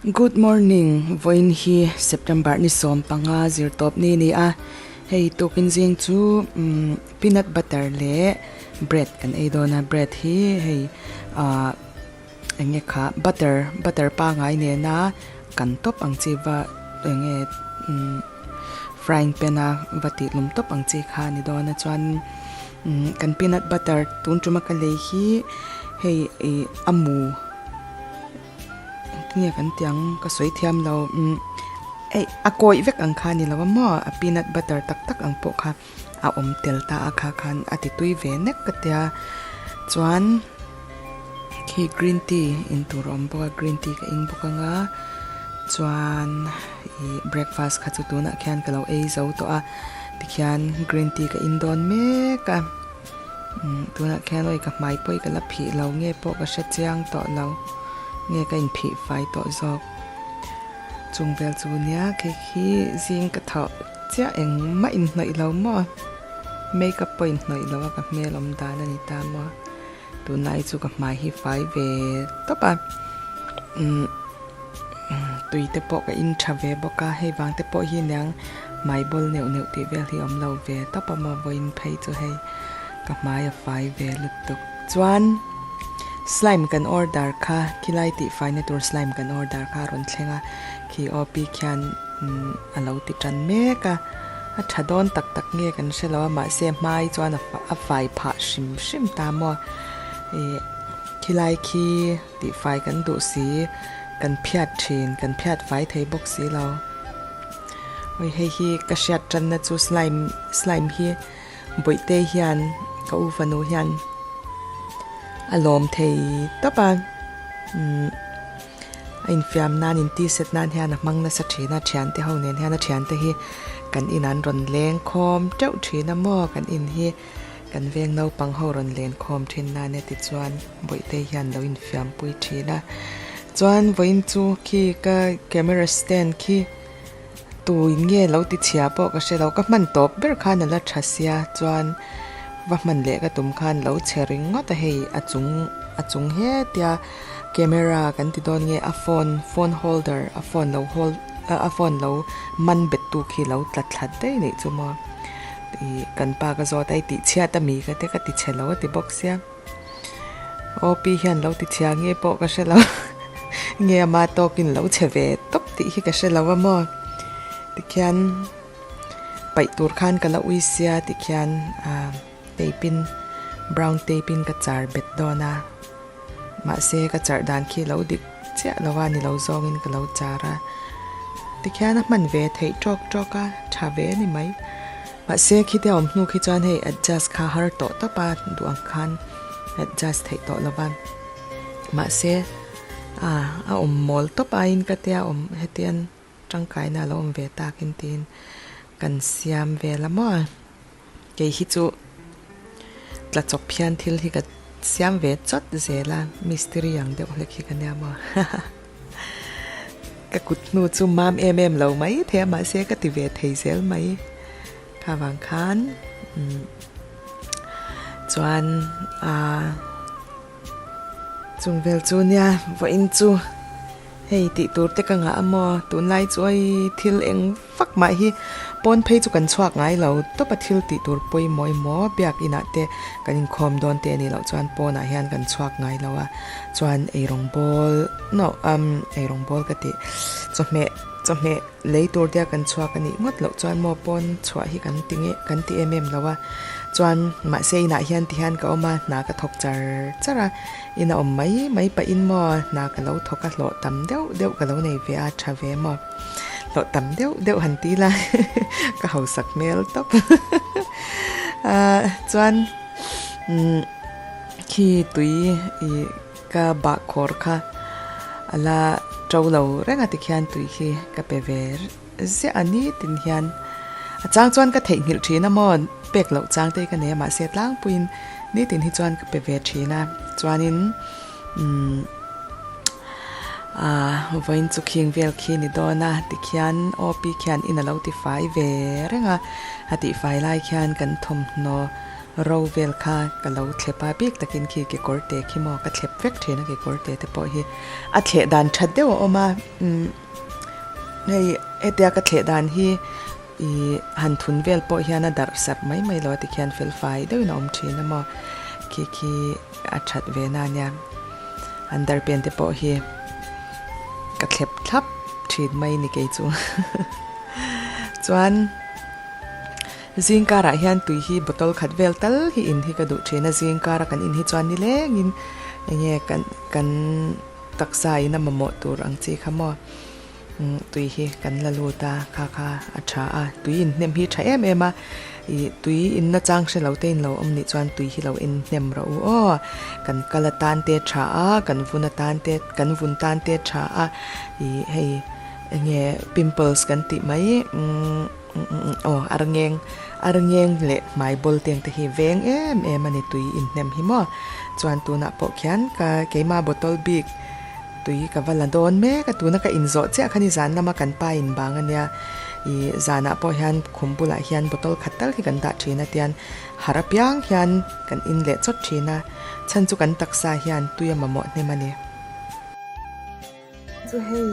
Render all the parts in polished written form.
Good morning, vawiin hi September ni 15 zirtawp ni a ni a, hei tukin zing chu peanut butter leh bread kan ei dawn a, bread hi hei ah eng nge kha butter butter pangai nena kan tawp ang chi va eng nge frying pan a va tih lum tawp ang chi kha a ni dawn a chuan kan peanut butter tun tuma ka lei hi hei ih a mu. Engtinge kan tih ang ka sawi thiam lo umm ei a kawih vek ang kha a ni lo a maw a peanut butter tak tak ang pawh kha a awm tel ta a kha khan a ti tui ve nek ka tia chuan khi green tea in tur a awm bawk a green tea ka in bawk ang a chuan ih breakfast kha chu tunah khian ka lo ei zo tawh a tikhian green tea ka in dawn mek a. Umm tunah khian awi ka hmai pawh hi ka la phih lo nge pawh ka hre chiang tawh lo nge ka inphih fai tawh zawk chung vel chu nia khi khi zing ka thauh chiah engmah inhnawih lo maw makeup pawh inhnawih lo a ka hmel awm dan a ni ta maw tunlai chu ka hmai hi fai ve tawp a umm tui te pawh ka in tha ve bawk a hei vang te pawh hi niang hmai bawl neuh neuh tih vel hi awm lo ve tawp a maw vawiin phei chu hei ka hmai a fai ve lutuk chuan slime kan order kha khilai tih faina tur slime kan order kha a rawn thleng a khi aw pi khian a lo ti tan mek a a tha dawn tak tak nge kan hre lo a mahse hmai chuan a fai phah hrim hrim ta maw ih khilai khi. Tihfai kan duh si, kan phiat thin, kan phiat fai thei bawk si lo. Oi hei hi ka hriat tanna chu slime slime hi Bawihte hian ka u fanu hian a lawm thei tawp a, umm a infiam nan inti set nan hian a hmang nasa thin a, thiante ho nen hian a thiante hi kan inah an rawn leng khawm teuh thin a maw kan in hi. Kan veng naupang ho rawn len khawm thin nan e tichuan Bawihtei hian lo infiam pui thin a. Chuan vawiin chu khi ka camera stand khi tuin nge lo ti chhia pawh ka hre lo, ka hman tawp ber khan a la tha sia chuan va hman leh ka tum khan lo chhe ringawt a hei a chung a chung hetia camera kan ti dawn nge a phone phone holder a phone lo hold a phone lo man bet tu khi lo tla thla daih anih chu maw. Ih kan pa ka zawt a i tih chhiat a mi ka te ka ti chhe lo a ti bawk sia. Aw pi hian lo ti chhia nge pawh ka hre lo nge ama tawkin lo chhe ve tawp tih hi ka hre lo a maw. Tikhian paih tur khan ka la ui sia tikhian ah tape in brown tape in ka char bet dawn a. Mahse ka char dan khi lo dik chiah lo a ni lo zawngin ka lo char a. Tikhian a hman ve theih tawk tawk a, tha ve a ni mai. Mahse khite a awm hnu khi chuan hei adjust kha har tawh tawp a, duh ang khan adjust theih tawh lo va. Mahse a a awm mawl tawp aiin ka tia awm hetian tangkaina a lo awm ve takin tiin kan siam vel a maw. Kei hi chu tla chawp hian thil hi ka siam ve chawt zel a, mistiri ang deuh hlek hi ka nia maw. Ka kut hnu chu mam em em lo mai thei a mahse ka ti ve thei zel mai. Kha vang khan chuan aa Chung vel chu nia vawiin chu hei tih tur te ka ngah a maw tunlai chu hei thil eng vak mah hi pawn phei chu kan chhuak ngai lo tawp a thil tih tur pawimawh emaw biak inah te kan inkhawm dawn te a nih loh chuan pawnah hian kan chhuak ngai lo a chuan eirawng bawl no umm eirawng bawl ka tih chawhmeh chawhmeh lei tur te a kan chhuak a nih ngawt loh chuan maw pawn chhuah hi kan ti nge kan ti em em lo a chuan mahse inah hian ti hian ka awm a hna ka thawk char char a ina awm mai mai pahin maw hna ka lo thawk a hlawh tam deuh deuh ka lo nei ve a tha ve maw hlawh tam deuh deuh han ti ila ka hausak hmel tawp ah chuan umm khi tui ih Ka bahkhawr kha a la to lo reng a tikhian tui khi ka pe ve ziah a nitin hian a chang chuan ka theihnghilh thin a maw pek loh chang te hi ka nei a mahse tlangpuiin nitin hi chuan ka pe ve thin a chuanin umm ah vawiin chu khing vel khi ni dawn a tikhian aw pi khian in a lo tifai ve reng a a tihfai lai khian kan thawmhnaw. Ro vel kha ka lo thlep a, bik takin khi kekawr te khi maw ka thlep vek thin a kekawr te te pawh hi a thleh dan that deuh a awm a umm hei hetia ka thleh dan hi ih han thun vel pawh hian a darh sarh mai mai lo a tikhian fel fai deuhin a awm thin a maw khi khi a that ve na ania underpant te pawh hi ka thlep thlap thin mai ni kei chu chuan. Zing karah hian tui hi bottle khat vel tal hi in hi ka duh thin a, zing kara kan in hi chuan ni lengin enge kan kan taksa in a mamawh tur ang chi kha maw tui hi kan la lut a, kha kha a tha a, tui in hnem hi tha em em a, ih tui in na chang hre lo te in lo awm nih chuan tui hi lo in hnem rawh u aw, kan kal atan te tha a, kan vun atan te kan vun tan te tha a, ih hei enge pimples kan tih mai umm. Aw arngeng arngeng leh hmai bawl teng te hi veng em em a ni tui inhnem hi maw chuan tunah pawh khian ka keima bottle bik tui ka va la dawn mek a tuna ka inzawh chiah kha ni zan lama kan pa in bang a nia ih zanah pawh hian khum bulah hian bottle khat tal hi kan dah thin a tian harh apiang hian kan in leh chawt thin a chhan chu kan taksa hian tui a mamawh hnem a ni. Chu hei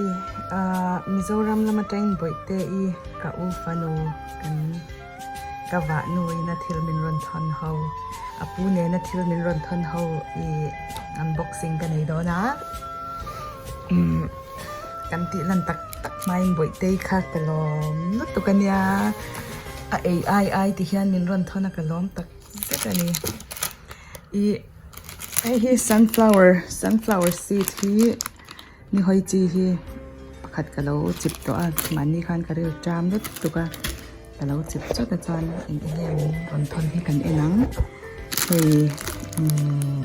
ah Mizoram lama tang bawihte i ka u fanu kan ka vah nuin a thil min rawn thawn ho a pu nena thil min rawn thawn ho i unboxing ka nei dawn a umm kan tih lan tak tak hmain bawihte kha ka lawm lutuk a nia a ei ai ai ti hian min rawn thawn a ka lawm tak zet a ni ih. Hei hi sunflower sunflower seed hi ni hawi chi hi pakhat ka lo chip tawh a mahni khan ka ril ṭam lutuk a ka lo chip chawt a chuan eng eng nge min rawn thawn hi kan en ang hei umm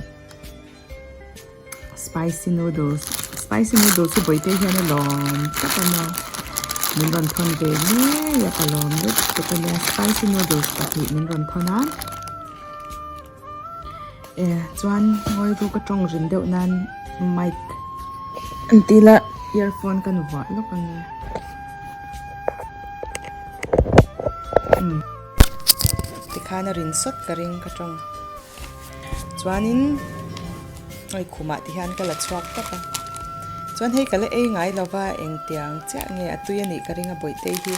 spicy noodles spicy noodles hi bawihte hian a lawm tlat a nia min rawn thawn ve ngei a ka lawm lutuk a nia spicy noodles pahnih min rawn thawn a. E chuan ngawi ru ka tawng rin deuh nan mic an ti la earphone ka nu vuah lawk ang e umm tikhan a rin sawt ka ring ka tawng chuanin hei khumah te hian ka la chhuak tawp a chuan hei ka la ei ngai lova engtiang chiah nge a tui a nih ka ring a bawihte hi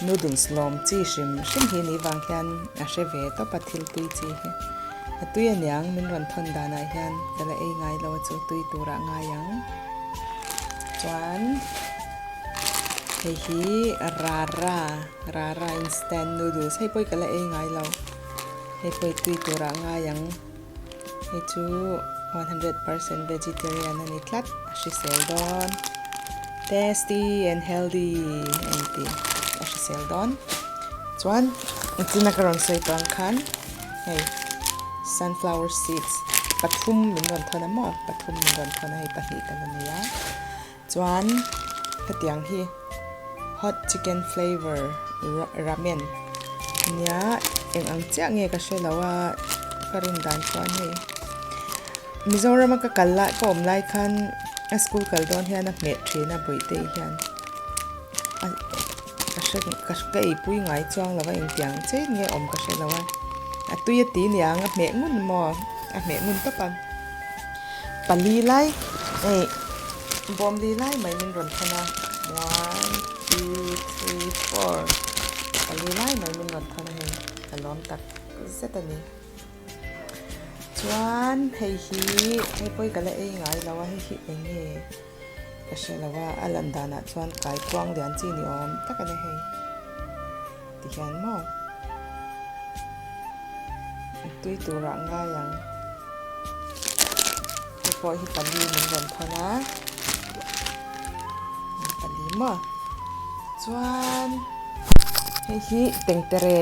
noodles lawm chi hrim hrim hi nih vang hian a hre ve tawp a thil tui chi hi a tui aniang min rawn thawn danah hian ka la ei ngai lo a chu tui turah ngai ang chuan hei hi rara rara instant noodles hei pawh hi ka la ei ngai lo hei pawh hi tui turah ngai ang hei chu 100% vegetarian a ni tlat a hrisel dawn tasty and healthy a inti a hrisel dawn. Chuan nichina ka rawn sawi tawh ang khan hei sunflower seeds pathum min rawn thawn a maw pathum min rawn thawn a hei pahnih ka la nei a chuan hetiang hi hot chicken flavour ramen nia eng ang chiah nge ka hre lo a ka rin dan chuan hei Mizoram a ka kal lai ka awm lai khan a school kal dawn hian a hmeh thin a bawihte hian a. Ka hre ka ka eipui ngai chuang lo a engtiang chen nge awm ka hre lo a a tui a ti niang a hmeh ngun maw a hmeh ngun tawp a pali lai hei bawm li lai mai min rawn thawn a one two three four pali lai mai min rawn thawn a hei ka lawm tak zet a ni chuan hei hi hei pawh hi ka la ei ngai lo a hei hi eng nge. Ka hre lo a, a lan danah chuan kaikuang lian chi ni awm tak a ni hei ti hian maw tui turah ngai ang hei pawh hi pali min rawn thawn a pali maw chuan hei hi tengtere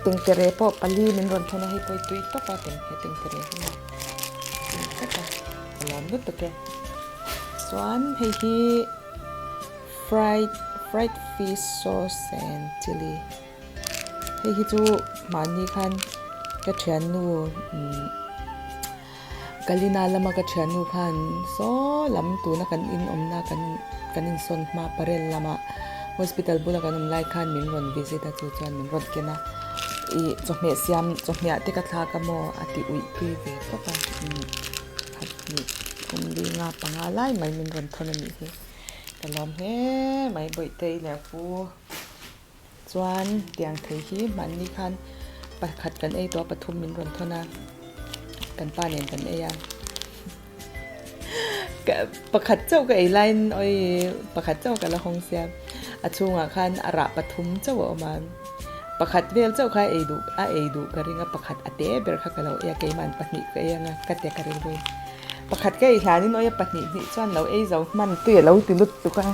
tengtere pawh pali min rawn thawn a hei pawh hi tui tawp a tengtere hi maw tui tawp a. A lawm lutuk e. Chuan hei hi fried fried fish sauce and chilli hei hi chu mahni khan ka thiannu umm Kalina lama ka thiannu khan saw lam tuna kan in awmna kan kan insawn hma Parel lama hospital bula kan awm lai khan min rawn visit a chu chuan min rawn ken a. Ih chawhmeh siam chawhmeh te ka thlak a maw a ti uih tui ve tawp a umm khat hnih thum li nga panga lai mai min rawn thawn a nih hi ka lawm hle mai Bawihtei leh pu chuan tiang thei hi hmanni khan pakhat kan ei tawh a pathum min rawn thawn a kan pa nen kan ei a pakhat chauh ka ei laiin awi pakhat chauh ka la hawng sia a chhungah khan a rah pathum chauh a awm a pakhat vel chauh kha a ei duh a ei duh ka ring a pakhat a te ber kha ka lo ei a keimah pahnih ka ei anga ka tek a rilru pakhat ka ei hlanin awi a pahnih hnih chuan lo ei zo hman tui a lo ti lut tuk a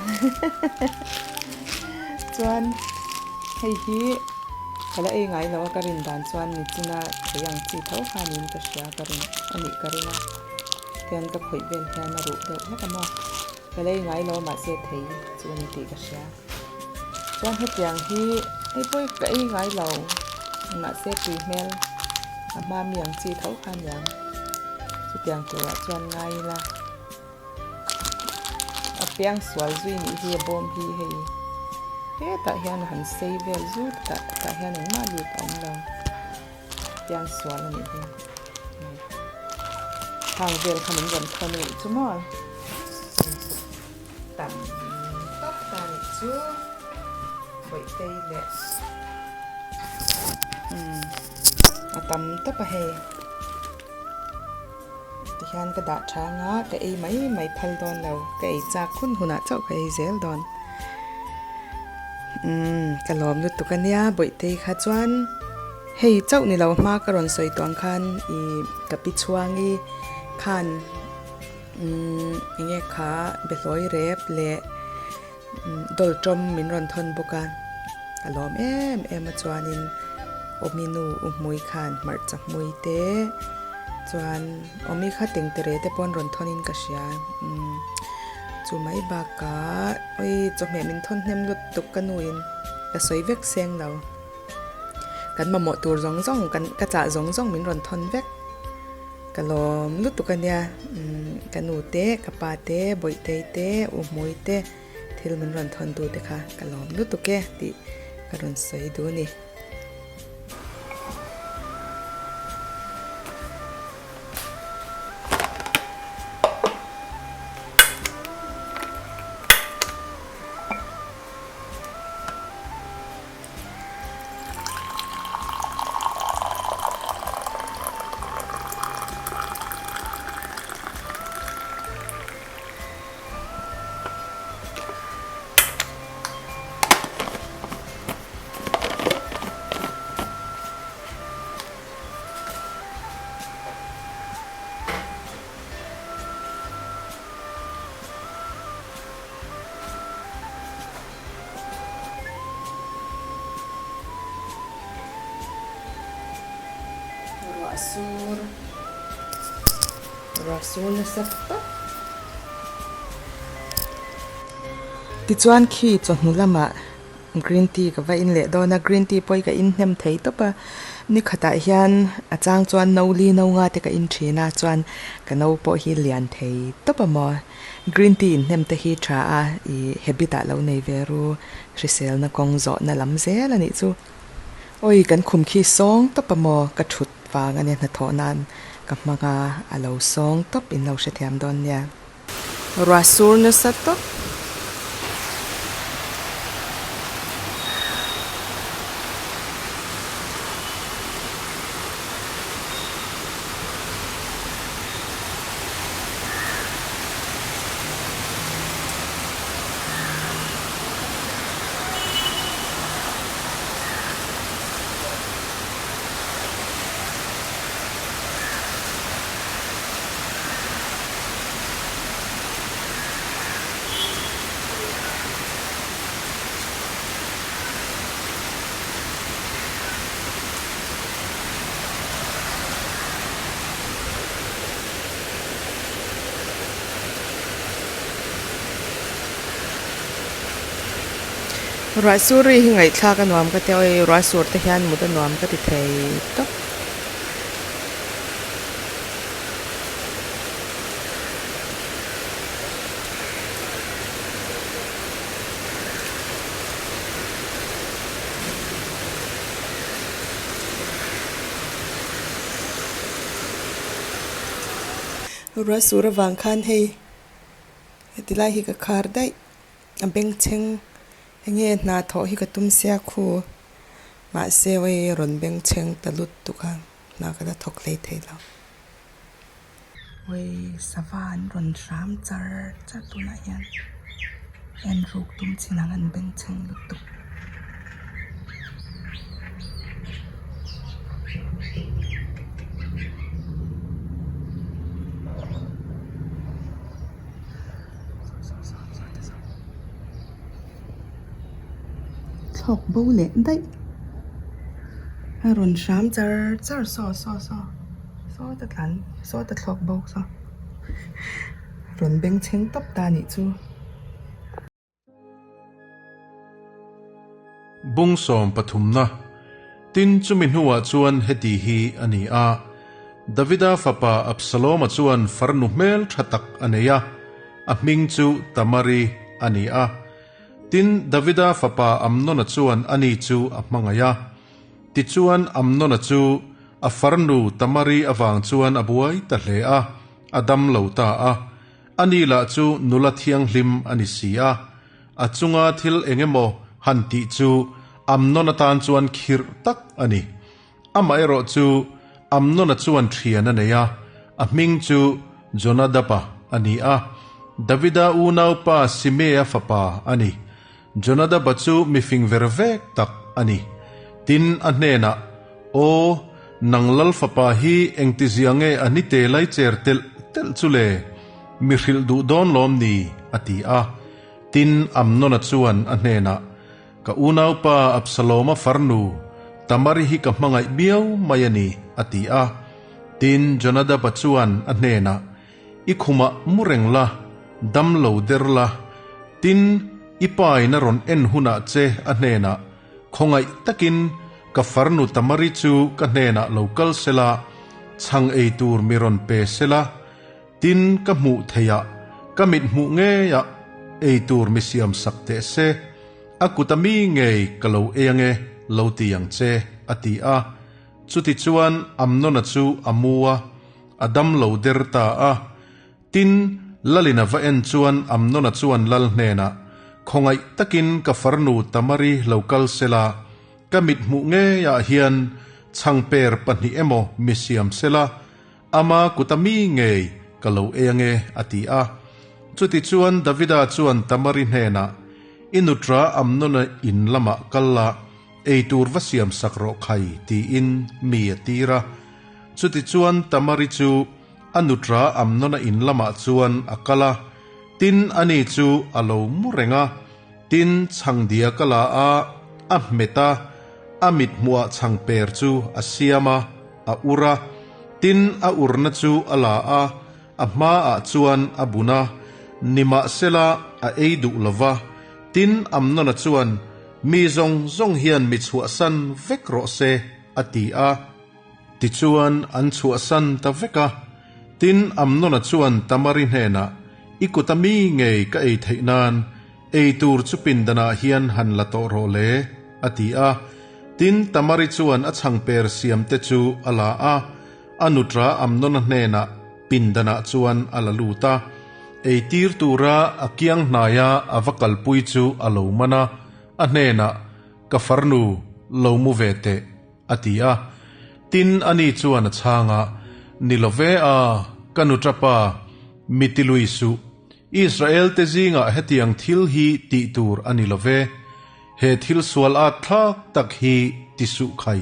chuan hei hi ka la ei ngai lo a ka rin dan chuan nichina thei ang chi tho khanin ka hria ka rin a nih ka ring a. Tian ka khawih vel hian a ruh deuh hlek a maw? Ka lei ngai lo mahse thei chu a ni tih ka hria. Chuan hetiang hi hei pawh hi ka ei ngai lo mahse tui hmel a hma mi ang chi tho kha aniang. Chutiang turah chuan ngai ila a piang sual zui nih hi a bawm hi hei hetah hian a han sei vel zut tah tah hian engmah lut a awm lo. Piang sual a nih hi. Hang vel kha min rawn thawn a nih chu maw? Tam tawp ta nih chu. Bawihtei leh umm a tam tawp a hei. Tihian ka dah tha anga ka ei mai mai phal dawn lo. Ka ei chak hun hunah chauh ka ei zel dawn. Umm ka lawm lutuk a nia Bawihtei kha chuan hei chauh ni lo hma ka rawn sawi tawh ang khan ih ka pi chhuangi khan umm eng nge kha behlawi rep leh dawl tawm min rawn thawn bawk a ka lawm em em a chuanin Awmi nu u hmui khan hmarcha hmui te chuan Awmi kha tengtere te pawh an rawn thawn in ka hria umm chu mai bakah awi chawhmeh min thawn hnem lut tuk ka nu in ka sawi vek seng lo kan mamawh tur zawng zawng kan ka chah zawng zawng min rawn thawn vek ka lawm lutuk a nia umm ka nu te ka pa te bawihtei te u hmui te thil min rawn thawn tu te kha ka lawm lutuk e tih ka rawn sawi duh a ni. Ruah sur ruah sur nasa tawp. Tichuan khi chawhnu lamah Green tea ka va in leh dawn a, green tea pawh hi ka in hnem thei tawp a, ni khatah hian a chang chuan no li no nga te ka in thin a, chuan ka no pawh hi lian thei tawp a maw. Green tea in hnem te hi tha a, ih habit ah lo nei ve ru, hriselna kawng zawhna lam zel a nih chu. Awi kan khum khi sawng tawp a maw, ka thut vang a nia hnathawh nan ka hmang a, a lo sawng tawp in lo hrethiam dawn nia. Ruah sur nasa tawp. Ruah sur ri hi ngaihthlak a nuam ka ti a, awi ruah sur te hian mut a nuam ka ti thei tawp. Ruah sur avang khan hei heti lai hi ka khar daih a bengchheng enge hna thawh hi ka tum sia khu mahse awii rawn bengchheng ta lut tuk a hna ka la thawk hlei thei lo. Awii sava an rawn hram char char tunah hian en ruk tum chin ang an bengchheng lutuk. Thlawk bo leh daih a rawn hram char char saw saw saw saw ta tlan saw ta thlawk bo saw rawn bengchheng tawp ta a nih chu. Bung sawm pathumna, Tin, chumi hnuah chuan heti hi a ni a, Davida fapa Absaloma chuan farnu hmel tha tak a nei a, a hming chu Tamari a ni a. Tin, Davida fapa Amnona chuan ani chu a hmangaih a. Tichuan, Amnona chu a farnu Tamari avang chuan a buai ta hle a, a dam lo ta a. Ani lah chu nula thianghlim a ni si a, a chunga thil eng emaw han tih chu Amnon atan chuan khirh tak a ni. Amaherawh chu Amnona chuan thian a nei a, a hming chu Jonadaba a ni a, Davida unaupa Simea fapa a ni. Jonadaba chu mifing ver vek tak a ni. Tin, a hnenah, Aw, nang lal fapa hi engtizia nge a ni te lai cher telh telh chu le? Mi hrilh duh dawn lawm ni? a ti a. Tin, Amnona chuan a hnenah, Ka unaupa Absaloma farnu Tamari hi ka hmangaih miau mai a ni, a ti a. Tin, Jonadaba chuan a hnenah, I khumah mu reng la, dam lo der la. Tin, i pa in a rawn en hunah che a hnenah, Khawngaih takin ka farnu Tamari chu ka hnenah lo kal sela, chhang ei tur mi rawn pe sela. Tin, ka hmuh theihah, ka mit hmuh ngeiah ei tur mi siam sak teh se. A kut a mi ngei ka lo ei ange, lo ti ang che, a ti a. Chutichuan Amnona chu a mu a. A dam lo der ta a. Tin, Lalin a va en chuan Amnona chuan Lal hnenah, Khawngaih takin ka farnu Tamari lo kal sela, ka mit hmuh ngeiah hian chhangper pahnih emaw mi siam sela, ama kuta mi ngei ka lo ei ange, a ti a. Chutichuan Davida chuan Tamari hnenah, I nutra Amnona in lamah kal la, ei tur va siam sak rawh khai, tiin mi a tir a. Chutichuan Tamari chu a nutra Amnona in lamah chuan a kal a, tin ani chu a lo mu reng a. Tin, chhangdia ka la a, a hmet a, a mit hmuhah chhangper chu a siam a, a ur a. Tin, a urna chu a la a, a hmaah chuan a bun a, nimahsela a ei duh lo va. Tin, Amnona chuan, Mi zawng zawng hian mi chhuahsan vek rawh se, a ti a. Tichuan, an chhuahsan ta vek a. Tin, Amnona chuan Tamari hnenah, I kuta mi ngei ka ei theih nan, ei tur chu pindanah hian han la tawh rawh le, a ti a. Tin, Tamari chuan a chhangper siamte chu a la a, a nutra Amnona hnenah pindanah chuan a la lut a. Ei tir tura a kiang hnaia a va kalpui chu a lo man a, a hnenah, Ka farnu, lo mu ve teh, a ti a. Tin, ani chuan a chhang a, Ni lo ve a, ka nutra pa, mi ti lui suh. Israel te zingah hetiang thil hi tih tur a ni lo ve. He thil sual at thlak tak hi ti suh khai.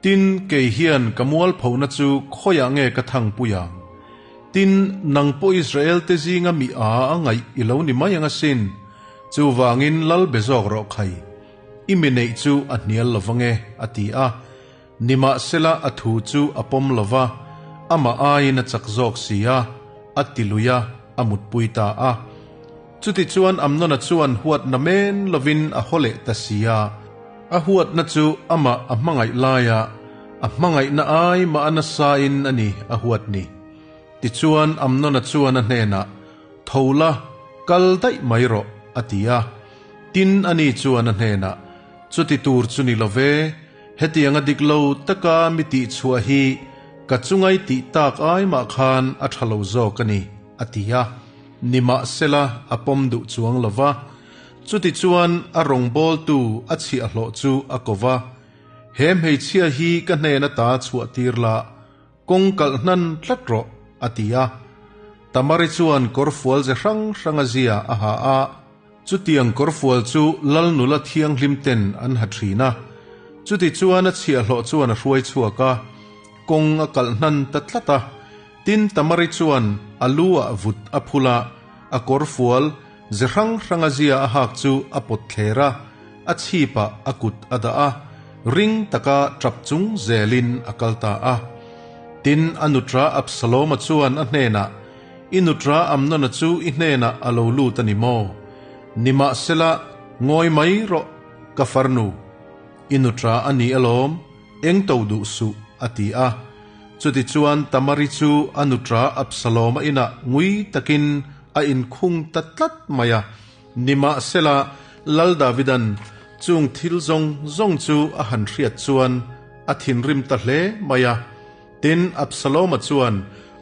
Tin, kei hian ka mualphona chu khawiah nge ka thangpui ang? Tin, nang pawh Israel te zinga mi a a ngaih i lo ni mai ang asin. Chuvangin lal be zawk rawh khai. I mi neih chu a hnial lo vang e, a ti a. Nimahsela a thu chu a pawm lo va, amah aiin a chak zawk si a, a ti lui a, a mutpui ta a. Chutichuan Amnona chuan huatna men lovin a haw leh ta si a. A huatna chu amah a hmangaih laia a hmangaihna ai mah a nasain a ni a huat ni. Tichuan Amnona chuan a hnenah, Tho la, kal daih mai rawh, a ti a. Tin, ani chuan a hnenah, Chuti tur chu ni lo ve, hetianga dik lo taka mi tihchhuah hi Ka chungai tih tak ai mah khan a tha lo zawk a ni, a ti a. Nimahsela a pawm duh chuang lo va. Chutichuan a rawngbawltu a chhiahhlawh chu a ko va, He hmeichhia hi ka hnen ata chhuah tir la, kawng kalh hnan tlat rawh, a ti a. Tamari chuan kawrfual ze hrang hranga zia a ha a. Chutiang kawrfual chu lal nula thianghlim ten an ha thin a. Chutichuan a chhiahhlawh chuan a hruai chhuak a, kawng a kalh hnan ta tlat a. Tin, Tamari chuan a lu ah vut a phul a, a kawrfual ze hrang hranga zia a hak chu a pawt thler a, a chhip ah a kut a dah a, ring taka tap chung zelin a kal ta a. Tin, a nutra Absaloma chuan a hnenah, I nutra Amnona chu i hnenah a lo lut a ni maw? Nimahsela, ngawi mai rawh, ka farnu. I nutra a ni alawm, eng to duh suh, a ti a. Chutichuan Tamari chu a nutra Absaloma inah ngui takin a inkhung ta tlat mai a. Nimahsela, Lal Davidan chung thil zawng zawng chu a han hriat chuan a thinrim ta hle mai a. Tin, Absaloma chuan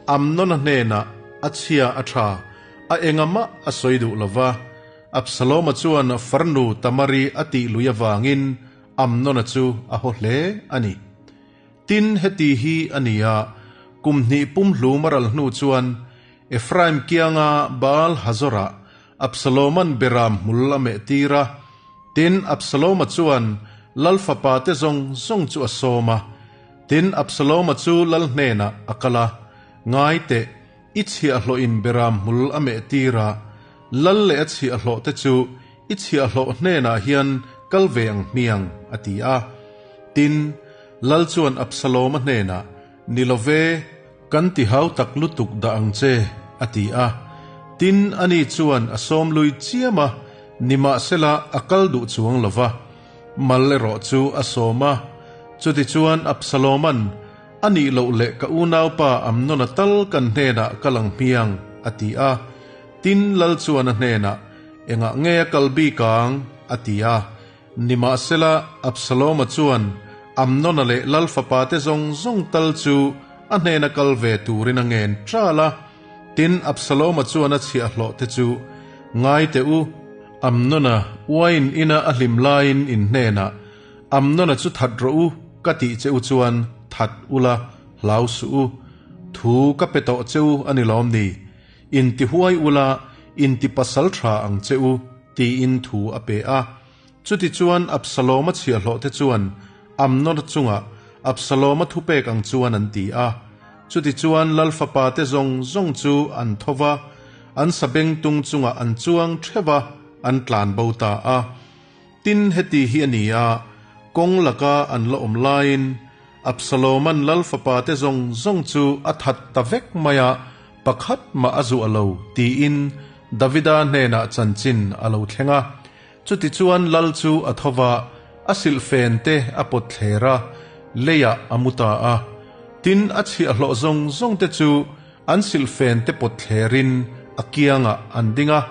Amnona hnenah a chhia a tha, a engamah a sawi duh lo va. Absaloma chuan farnu Tamari a tih lui avangin Amnona chu a haw hle a ni. Tin, heti hi a ni a, kum hnih pumhlum a ral hnu chuan Ephraim kianga Baal Hazorah Absaloma'n Beram hmul a meh tir a. Tin, Absaloma chuan lal fapa te zawng zawng chu a sawm a. Tin, Absaloma chu lal hnenah a kal a, Ngai teh, i chhiahhlawhin Beram hmul a meh tir a, lal leh a chhiahhlawh te chu i chhiahhlawh hnenah hian kal ve ang hmiang, a ti a. Tin, lal chuan Absaloma hnenah, Ni lo ve, kan ti hau tak lutuk dah ang che, a ti a. Tin, ani chuan a sawm lui chiam a, nimahsela a kal duh chuang lo va. Mal erawh chu a sawm a. Chutichuan Absaloma'n, A nih loh leh ka unaupa Amnona tal kan hnenah kal ang hmiang, a ti a. Tin, lal chuan a hnenah, Engah nge a kal bik ang? a ti a. Nimahsela, Absaloma chuan Amnona leh lal fapate zawng zawng tal chu a hnena kal ve turin a ngen ṭal a. Tin, Absaloma chuan a chhiahhlawhte chu, Ngai teh u, Amnona uain ina a hlim laiin in hnenah, Amnona chu that rawh u, ka tih che u chuan that ula, hlau suh u. Thu ka pe tawh che u a ni lawm ni? Intihuai ula, intipasal tha ang che u, tiin thu a pe a. Chutichuan Absaloma chhiahhlawhte chuan Amnona chungah Absaloma thupek ang chuan an ti a. Chutichuan lal fapate zawng zawng chu an tho va, an sabengtung chungah an chuang theuh a, an tlan bo ta a. Tin, heti hi a ni a, kawng laka an la awm laiin Absaloma'n lal fapate zawng zawng chu a that ta vek mai a, pakhat mah a zuah lo, tiin Davida hnenah chanchin a lo thleng a. Chutichuan lal chu a tho va, a silhfen te a pawt thler a, leiah a mu ta a. Tin, a chhiahhlawh zawng zawng te chu an silhfen te pawt thlerin a kiangah an ding a.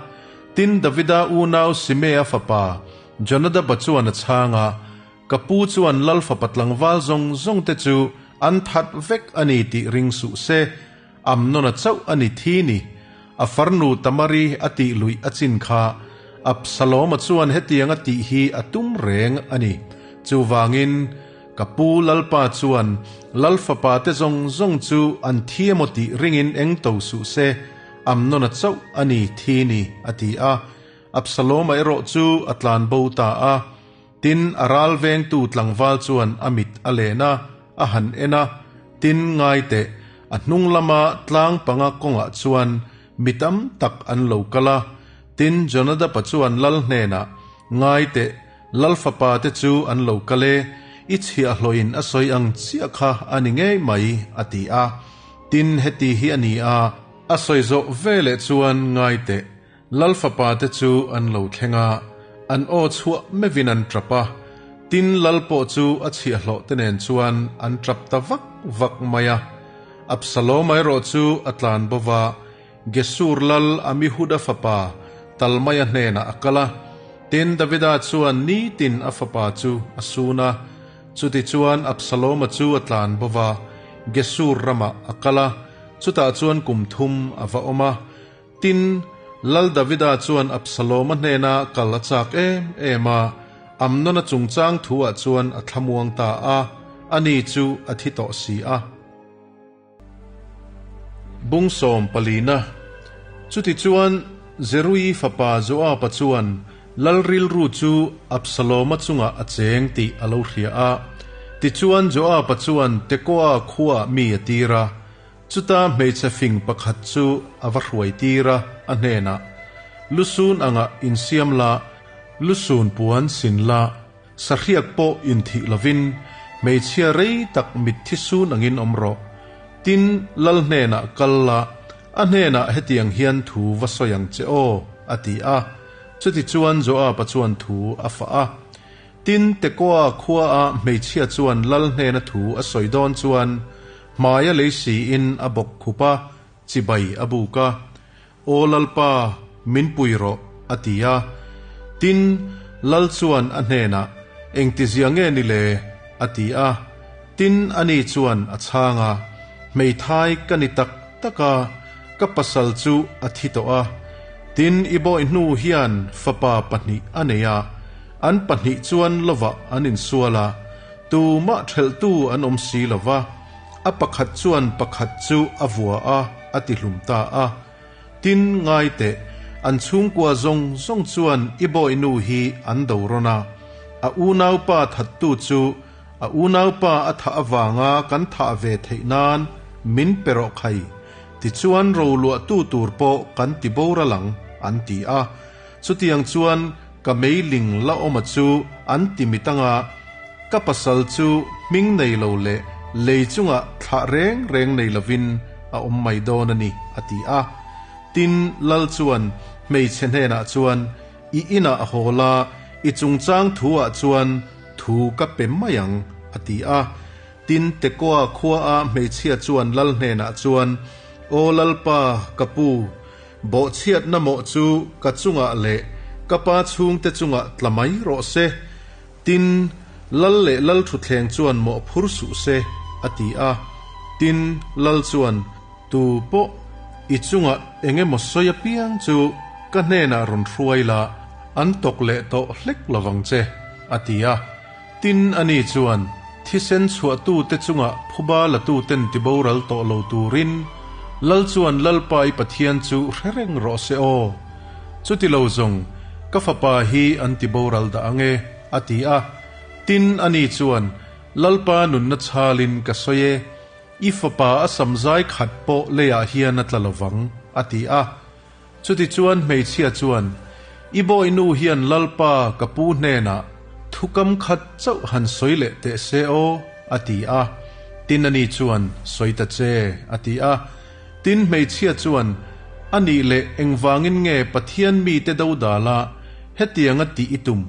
Tin, Davida unau Simea fapa Jonadaba chuan a chhang a, Ka pu chuan lal fapa tlangval zawng zawng te chu an that vek a ni tih ring suh se, Amnona chauh a ni thi ni. A farnu Tamari a tih luih a chin kha Absaloma chuan hetiang a tih hi a tum reng a ni. Chuvangin, ka pu Lalpa chuan lal fapa te zawng zawng chu an thi emaw tih ringin eng to suh se, Amnona chauh a ni thi ni, a ti a. Absaloma erawh chu a tlan bo ta a. Tin, a ral vengtu tlangval chuan a mit a len a, a han en a, tin, ngai teh, a hnung lama tlang panga kawngah chuan mi tam tak an lo kal a. Tin, Jonadaba chuan lal hnenah, Ngai teh, lal fapa te chu an lo kal e, i chhiahhlawhin a sawi ang chiah kha a ni ngei mai, a ti a. Tin, heti hi a ni a, a sawi zawh veleh chuan, Ngai teh, Lal fapa te chu an lo thleng a, an aw chhuah meuhin an tap a, tin lal pawh chu a chhiahhlawh te nen chuan an tap ta vak vak mai a. Absaloma erawh chu a tlan bo va, Gesur lal Amihuda fapa Talmaia hnenah a kal a, tin Davida chuan nitin a fapa chu a sun a. Chutichuan Absaloma chu a tlan bo va, Gesur ramah a kal a, chutah chuan kum thum a va awm a. Tin, Lal Davida chuan Absaloma hnena kal a chak em em a, Amnona chungchang thuah chuan a thlamuang ta a, ani chu a thi tawh si a. Bung sawm palina. Chutichuan, Zeruii fapa Joaba chuan lal rilru chu Absaloma chungah a cheng tih a lo hria a. Tichuan Joaba chuan Tekoa khuaah mi a tir a, chuta hmeichhe fing pakhat chu a va hruai tir a, a hnenah, Lusun angah insiam la, lusun puan sin la, Sahriak pawh inthih lovin hmeichhia rei tak mitthi sun angin awm rawh. Tin, Lal hnenah kal la, a hnenah hetiang hian thu va sawi ang che aw, a ti a. Chutichuan Joaba chuan thu a fah a. Tin, Tekoa khuaa hmeichhia chuan Lal hnena thu a sawi dawn chuan hmaia lei siin a bawk khup a, chibai a buk a. Aw Lalpa, min pui rawh, a ti a. Tin, Lal chuan a hnenah, Engtizia nge ni le? a ti a. Tin, ani chuan a chhang a, Hmeithai ka ni tak tak a, ka pasal chu a thi tawh a. Tin, i bawih hnu hian fapa pahnih a nei a, an pahnih chuan lovah an insual a, tumah ṭhelhtu an awm si lo va. A pakhat chuan pakhat chu a vua a, a ti hlum ta a. Tin, ngai teh, an chhungkua zawng zawng chuan i bawihnu hi an do rawn a. A unaupa thattu chu a unaupa a thah avanga kan thah ve theih nan min pe rawh khai, tichuan roluahtu tur pawh kan ti boral ang, an ti a. Chutiang chuan ka meiling la awma chu an ti mit anga, ka pasal chu hming nei lo leh lei chungah thlah reng reng nei lovin a awm mai dawn a ni, a ti a. Tin, Lal chuan hmeichhe hnenah chuan, I inah haw la, i chungchang thuah chuan thu ka pe mai ang, a ti a. Tin, Tekoa khuaa hmeichhia chuan Lal hnenah chuan, Aw Lalpa, ka pu, Bawhchhiatna mawh chu ka chungah leh ka pa chhungte chungah tla mai rawh se. Tin, lal leh lal thutthleng chuan mawh phur suh se, a ti a. Tin, lal chuan, Tu pawh i chungah eng emaw sawi apiang chu ka hnenah rawn hruai la, an tawk leh tawh hlek lovang che, a ti a. Tin, ani chuan, Thisen chhuahtute chungah phuba latuten tiboral tawh lo turin Lal chuan Lalpa i Pathian chu hre reng rawh se aw. Chuti lo zawng, ka fapa hi an tiboral dah ang e, a ti a. Tin, ani chuan, Lalpa nunna chhalin ka sawi e, i fapa a samzai khat pawh leiah hian a tla lovang, a ti a. Chutichuan hmeichhia chuan, I bawihnu hian Lalpa ka pu hnenah thukam khat chauh han sawi leh teh se aw, a ti a. Tin ani chuan, Sawi ta che, a ti a. Tin hmeichhia chuan, A nih leh engvangin nge Pathian mite dodala hetianga tih i tum?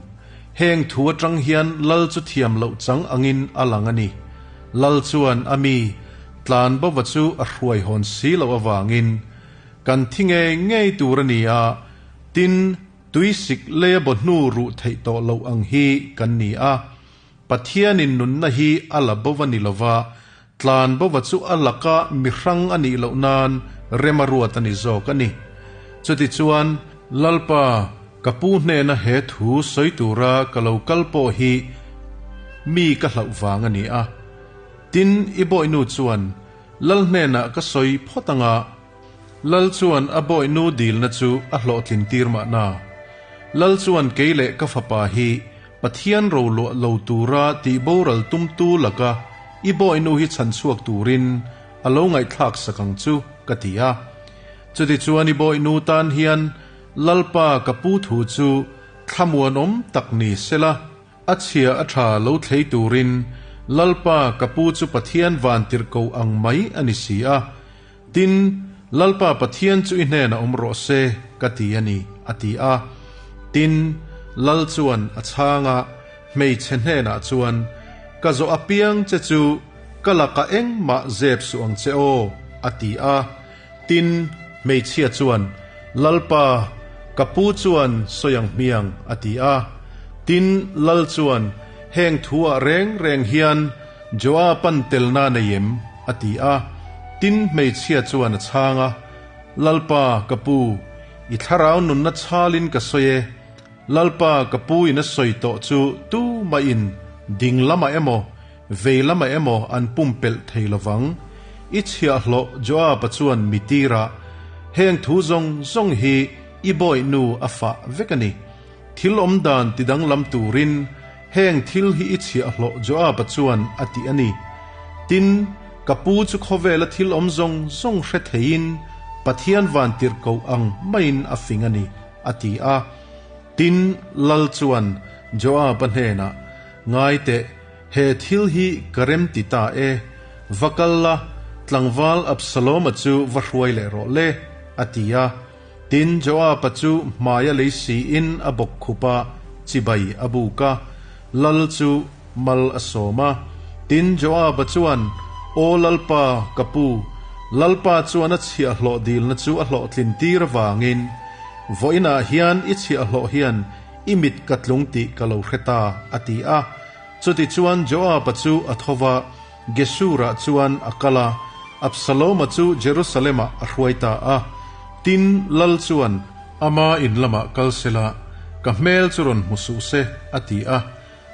Heng thu atang hian Lal chu thiam loh chang angin a lang a ni. Lal chuan a mi tlan bova chu a hruai hawn si loh avangin, Kan thi ngei ngei tur a ni a, tin, tuisik leia baw hnu ruh theih tawh loh ang hi kan ni a. Pathianin nunna hi a la bo a ni lo va, tlan bova chu a laka mi hrang a nih loh nan rem a ruat a ni zawk a ni. Chutichuan, Lalpa, ka pu hnena he thu sawi tura ka lo kal pawh hi mi ka hlauh vang a ni a. Tin, i bawihnu chuan Lal hnenah ka sawi phawt anga, Lal chuan a bawihnu dilna chu a hlawhtlin tir mahna. Lal chuan kei leh ka fapa hi Pathian roluah lo tura tih boral tumtu laka i bawihnu hi chhanchhuak turin a lo ngaihthlak sak ang chu ka ti a. Chutichuan i bawihnu tan hian Lalpa ka pu thu chu thlamuanawm tak ni sela, A chhia a tha lo thlei turin Lalpa ka pu chu Pathian van tirh ko ang mai a ni si a. Tin, Lalpa Pathian chu i hnenah awm rawh se, ka ti a ni, a ti a. Tin, Lal chuan a chhang a, hmeichhe hnenah chuan, Ka zawh apiang che chu ka lakah engmah zep suh ang che aw, a ti a. Tin, hmeichhia chuan, Lalpa, ka pu chuan sawi ang hmiang, a ti a. Tin, Lal chuan, Heng thuah reng reng hian Joaban telna nei em? A ti a. Tin, hmeichhia chuan a chhang a, Lalpa, ka pu, i thlarau nunna chhalin ka sawi e. Lalpa, ka pu in a sawi tawh chu tu mahin ding lamah emaw, vei lamah emaw an pumpelh thei lo vang. I chhiahhlawh Joab-a chuan mi tirah, Heng thu zawng zawng hi i bawihnu a fah vek a ni. Thil awm dan ti danglam turin heng thil hi i chhiahhlawh Joab-a chuan a ti a ni. Tin, ka pu chu khawvela thil awm zawng zawng hre theiin Pathian van tirhkoh ang maiin a fing a ni, a ti a. Tin, Lal chuan Joab-a hnenah, Ngai teh, he thil hi ka rem ti ta e, va kal la, tlangval Absalom-a chu va hruai leh rawh le, a ti a. Tin, Joab-a chu hmaia lei siin a bawk khup a, chibai a buk a, lal chu mal a sawm a. Tin, Joab-a chuan, Aw Lalpa, ka pu, Lalpa chuan a chhiahhlawh dilna chu a hlawhtlin tir avangin, vawiinah hian i chhiahhlawh hian i mit ka tlung tih ka lo hre ta, a ti a. Chutichuan Joab-a chu a tho va, Geshur-ah chuan a kal a, Absalom-a chu Jerusalem-ah a hruai ta a. Tin, lal chuan, Ama in lamah kal sela, ka hmel chu rawn hmu suh se, a ti a.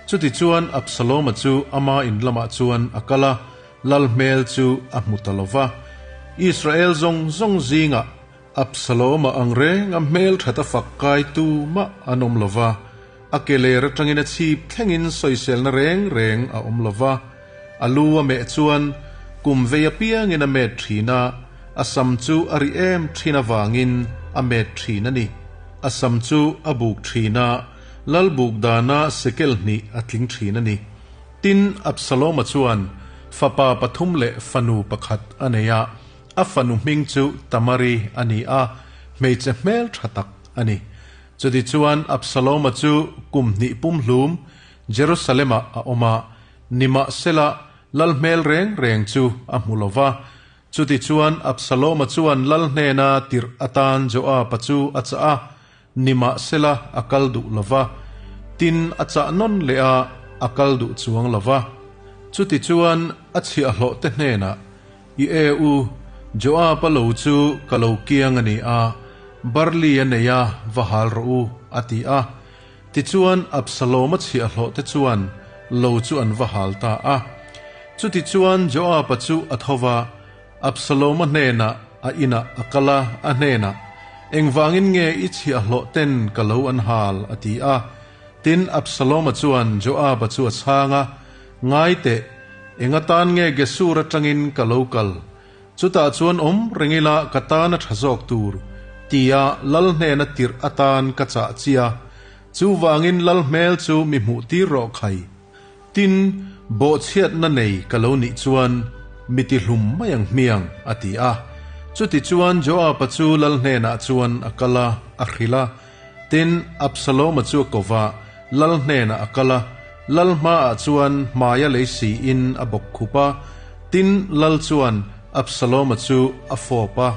Chutichuan Absalom-a chu ama in lamah chuan a kal a, lal hmel chu a hmu ta lo va. Israel zawng zawng zingah Absalom-a ang reng a hmel that a fak kai tu mah an awm lo va, a ke ler atangin a chhip thlengin sawiselna reng reng a awm lo va. A lu a meh chuan kum vei apiangin a met thin a, a sam chu a ri em thin avangin a met thin a ni. A sam chu a buk thin a, lal buk dana sekel hnih a tling thin a ni. Tin, Absalom-a chuan fapa pathum leh fanu pakhat a nei a. A fanu hming chu Tamari a ni a, hmeichhe hmel tha tak a ni. Chutichuan Absaloma chu kum hnih pumhlum Jerusalem-ah a awm a, nimahsela lal hmel reng reng chu a hmu lo va. Chutichuan Absaloma chuan lal hnena tirh atan Joab-a chu a chah a, nimahsela a kal duh lo va, tin a chah nawn leh a, a kal duh chuang lo va. Chutichuan a chhiahhlawh te hnenah, I e u, Joab-a lo chu ka lo kiang a ni a, barli a nei a, va hal rawh u, a ti a. Tichuan Absalom-a chhiahhlawh te chuan lo chu an va hal ta a. Chutichuan Joab-a chu a tho va, Absalom-a hnenah a inah a kal a, a hnenah, Engvangin nge i chhiahhlawh ten ka lo an hal? a ti a. Tin, Absalom-a chuan Joab-a chu a chhang a, Ngai teh, eng atan nge Gesur atangin ka lo kal? Chutah chuan awm reng ila ka tan a tha zawk tur, tia lal hnena tirh atan ka chah chia. Chuvangin lal hmel chu mi hmuh tir rawh khai. Tin, bawhchhiatna nei ka lo nih chuan mi tihlum mai ang hmiang, a ti a. Chutichuan Joab-a chu lal hnenah chuan a kal a, a hrilh a. Tin, Absalom-a chu a ko va, lal hnenah a kal a, lal hmaah chuan hmaia lei siin a bawk khup a. Tin, lal chuan Absalom-a chu a fawp a.